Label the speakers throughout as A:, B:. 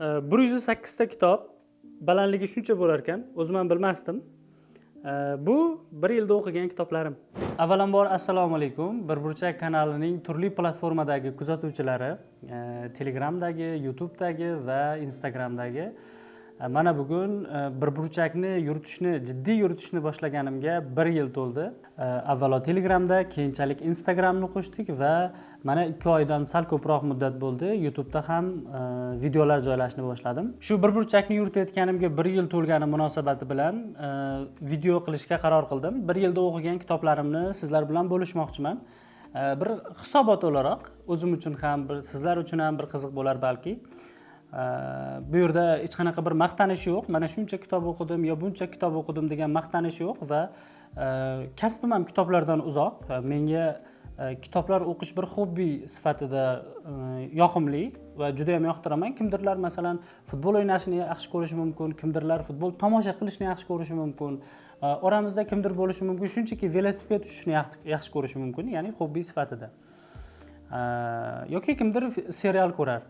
A: 108 ta kitob balandligi shuncha bo'lar ekan, o'zim ham bilmasdim. Bu bir yilda o'qigan kitoblarim. Avvalambor, assalomu alaykum, Bir burchak kanalining turli platformadagi kuzatuvchilari, Telegramdagi, YouTubedagi va Instagramdagi. Mana bugun Bir burchakni yuritishni, jiddiy yuritishni boshlaganimga bir yil to'ldi. Avvalo Telegramda, keyinchalik Instagramni qo'shdik va mana 2 oydan sal ko'proq muddat bo'ldi, YouTubeda ham videolar joylashni boshladim. Shu Bir burchakni yuritayotganimga bir yil to'lgani munosabati bilan video qilishga qaror qildim. Bir yilda o'qigan kitoblarimni sizlar bilan bo'lishmoqchiman. Bir hisobot o'laroq o'zim uchun ham, bir sizlar uchun ham bir qiziq bo'lar balki. Bu yerda hech qanaqa bir maqtanish yo'q, mana shuncha kitob o'qidim yo buncha kitob o'qidim degan maqtanish yo'q va kasbim ham kitoblardan uzoq. Menga kitoblar o'qish bir hobbi sifatida yoqimli va juda yam yoqtiraman. Kimdirlar, masalan, futbol o'ynashni yaxshi ko'rishi mumkin, kimdirlar futbol tomosha qilishni yaxshi ko'rishi mumkin. Oramizda kimdir bo'lishi mumkin, shunchaki velosiped uchishni yaxshi ko'rishi mumkin, ya'ni hobbi sifatida, yoki kimdir serial ko'rar.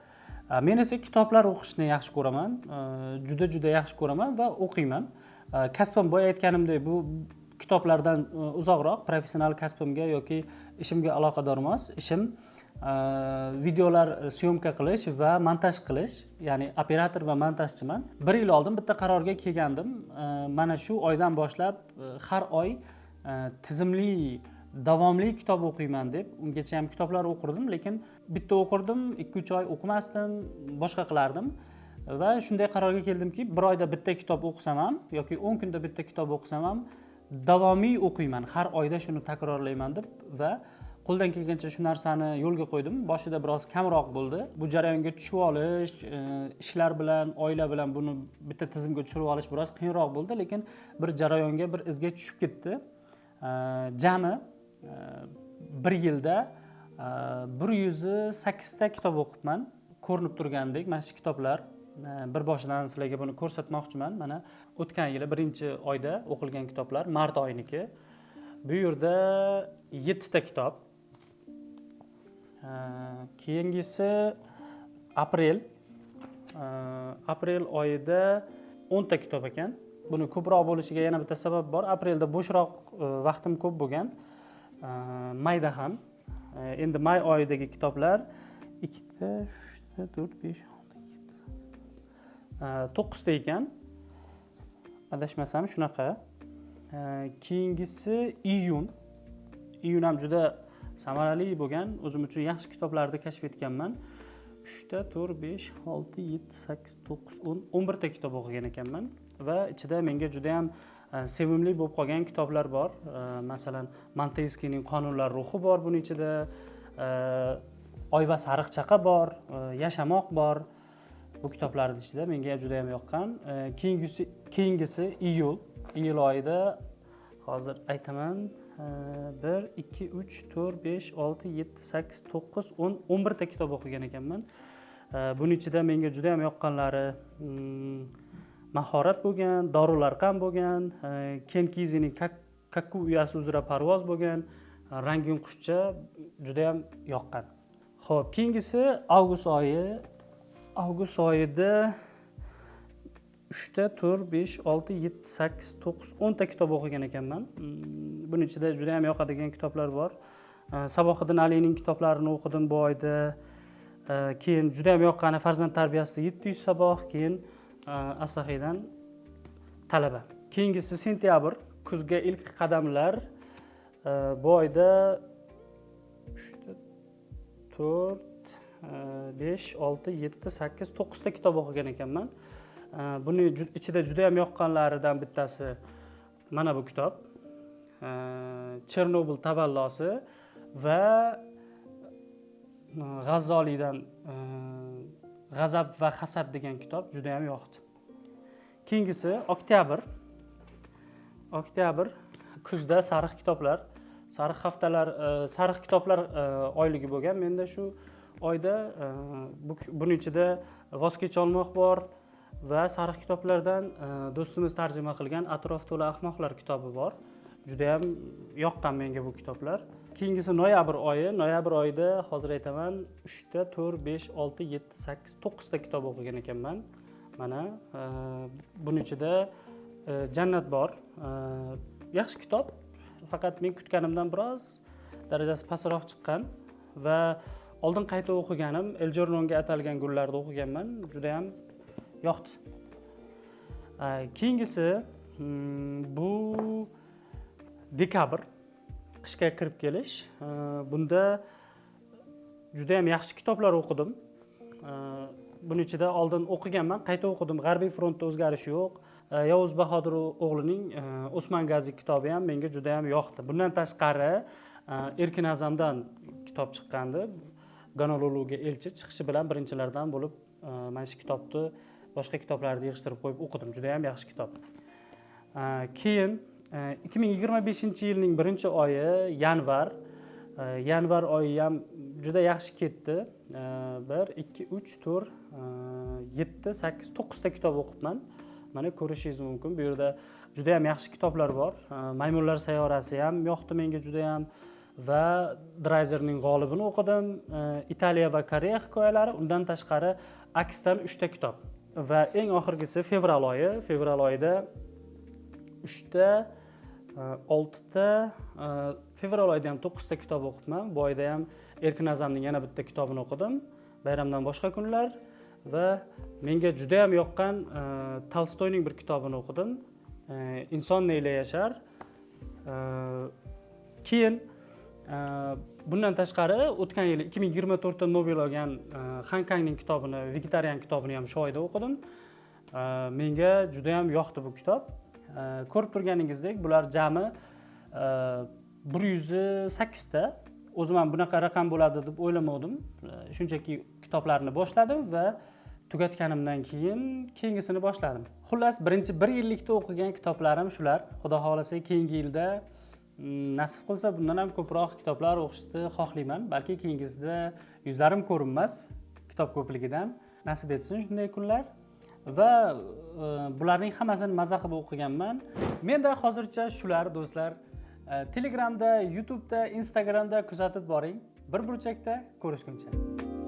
A: Men esa kitoblar o'qishni yaxshi ko'raman, juda juda yaxshi ko'raman va o'qiyman. Kasbim, boya aytganimdek, bu kitoblardan uzoqroq, professional kasbimga yoki ishimga aloqador emas. Ishim videolar съёмка qilish va montaj qilish, ya'ni operator va montajchiman. Bir yil oldin bitta qarorga kelgandim. Mana shu oydan boshlab har oy tizimli, davomli kitob o'qiyman deb. Ungacha ham kitoblar o'qirdim, lekin bitta o'qirdim, 2-3 oy o'qimasdim, boshqa qilardim va shunday qarorga keldimki, bir oyda bitta kitob o'qisam ham yoki 10 kunda bitta kitob o'qisam ham davomiy o'qiyman, har oyda shuni takrorlayman deb va qo'ldan kelgancha shu narsani yo'lga qo'ydim. Boshida biroz kamroq bo'ldi. Bu jarayonga tushib olish, ishlar bilan, oila bilan buni bitta tizimga tushirib olish biroz qiyinroq bo'ldi, lekin bir jarayonga, bir izga tushib ketdi. Jami bir yilda 108 ta kitob o'qibman. Ko'rinib turgandek, mana shu kitoblar. Bir boshidan sizlarga buni ko'rsatmoqchiman. Mana o'tgan yili birinchi oyda o'qilgan kitoblar, mart oyiniki. Bu yerda yettita kitob. Keyingisi aprel. Aprel oyida 10 ta kitob ekan. Buni ko'proq bo'lishiga yana bitta sabab bor: aprelda bo'shroq, vaqtim ko'p bo'lgan. Mayda ham. Endi may oyidagi kitoblar ikkita, uchta, to'rt, besh, olti, yetti, to'qqizta ekan, adashmasam shunaqa. Keyingisi iyun. Iyun ham juda samarali bo'lgan, o'zim uchun yaxshi kitoblarni kashf etganman. Uchta, to'rt, besh, olti, yetti, sakkiz, to'qqiz, 10, 11 ta kitob o'qigan ekanman va ichida menga judayam sevimli bo'lib qolgan kitoblar bor. Masalan, Monteskyening "Qonunlar ruhi" bor buni ichida, "Oy va sariq chaqa" bor, "Yashamoq" bor. Bu kitoblarni ichida menga juda yam yoqqan. Keyingisi iyul. Iyul oyida hozir aytaman: bir, ikki, uch, to'rt, besh, olti, yetti, sakkiz, to'qqiz, 10, 11 ta kitob o'qigan ekanman. Buni ichida menga juda yam yoqqanlari "Mahorat" bo'lgan, "Dorul Arqam" bo'lgan, Ken Kezining "Kakku uyasi uzra parvoz" bo'lgan, "Rangin qushcha" juda yam yoqqan. Ho'p, keyingisi avgust oyi. Avgust oyida uchta, to'rt, besh, olti, yetti, sakkiz, to'qqiz, 10 ta kitob o'qigan ekanman. Buni ichida juda yam yoqadigan kitoblar bor. Sabohiddin Aliyning kitoblarini o'qidim bu oyda. Keyin juda yam yoqqani "Farzand tarbiyasida 700 saboq", keyin Asahiydan "Talaba". Keyingisi sentyabr, "Kuzga ilk qadamlar". Bu oyda uchta, to'rt, besh, olti, yetti, sakkiz, to'qqizta kitob o'qigan ekanman. Buni ichida juda yam yoqqanlaridan bittasi mana bu kitob, "Chernobil tavallosi" va G'azzoliydan "G'azab va hasad" degan kitob juda yam yoqdi. Keyingisi oktyabr. Oktyabr, kuzda sariq kitoblar, sariq haftalar, sariq kitoblar oyligi bo'lgan menda shu oyda. Buni ichida "Voz kecholmoq" bor va sariq kitoblardan do'stimiz tarjima qilgan "Atrof to'la ahmoqlar" kitobi bor. Judayam yoqqan menga bu kitoblar. Keyingisi noyabr oyi. Noyabr oyida, hozir aytaman, uchta, to'rt, besh, olti, yetti, sakkiz, to'qqizta kitob o'qigan ekanman. Mana buni ichida "Jannat" bor. Yaxshi kitob, faqat men kutganimdan biroz darajasi pastroq chiqqan. Va oldin qayta o'qiganim "Eljernonga atalgan gullarni" o'qiganman, judayam yoqdi. Keyingisi bu dekabr, qishga kirib kelish. Bunda judayam yaxshi kitoblar o'qidim. Buni ichida oldin o'qiganman, qayta o'qidim, "G'arbiy frontda o'zgarish yo'q". Yovuz Bahodir o'g'lining "O'smon Gazi" kitobi ham menga judayam yoqdi. Bundan tashqari Erkin A'zamdan kitob chiqqandi, "Gonoluluga elchi". Chiqishi bilan birinchilardan bo'lib mana shu kitobni boshqa kitoblarni yig'ishtirib qo'yib o'qidim. Judayam yaxshi kitob. Keyin 2025-yilning birinchi oyi, yanvar. Yanvar oyi ham juda yaxshi ketdi. Bir, ikki, uch, to'rt, yetti, sakkiz, to'qqizta kitob o'qibman. Mana, ko'rishingiz mumkin, bu yerda juda yam yaxshi kitoblar bor. "Maymunlar sayyorasi" ham yoqdi menga judayam va Drayzerning "G'olibini" o'qidim, "Italiya va Koreya hikoyalari", undan tashqari Aksdan uchta kitob. Va eng oxirgisi fevral oyi. Fevral oyida uchta, oltita, fevral oyida ham to'qqizta kitob o'qibman. Bu oyda ham Erkin A'zamning yana bitta kitobini o'qidim, "Bayramdan boshqa kunlar", va menga judayam yoqqan Tolstoyning bir kitobini o'qidim, "Inson neyla yashar". Keyin bundan tashqari o'tgan yili, 2024da Nobel olgan Han Kangning kitobini, "Vegetarian" kitobini ham shu oyda o'qidim. Menga judayam yoqdi bu kitob. Ko'rib turganingizdek, bular jami 108 ta. O'zim ham bunaqa raqam bo'ladi deb o'ylamovdim. Shunchaki kitoblarni boshladim va tugatganimdan keyin keyingisini boshladim. Xullas, birinchi bir yillikda o'qigan kitoblarim shular. Xudo xohlasa, keyingi yilda nasib qilsa, bundan ham ko'proq kitoblar o'qishni xohlayman. Balki keyingisida yuzlarim ko'rinmas kitob ko'pligidan. Nasib etsin shunday kunlar. Va bularning hammasini maza qilib o'qiganman. Menda hozircha shular, do'stlar. Telegramda, YouTubeda, Instagramda kuzatib boring. Bir burchakda ko'rishguncha.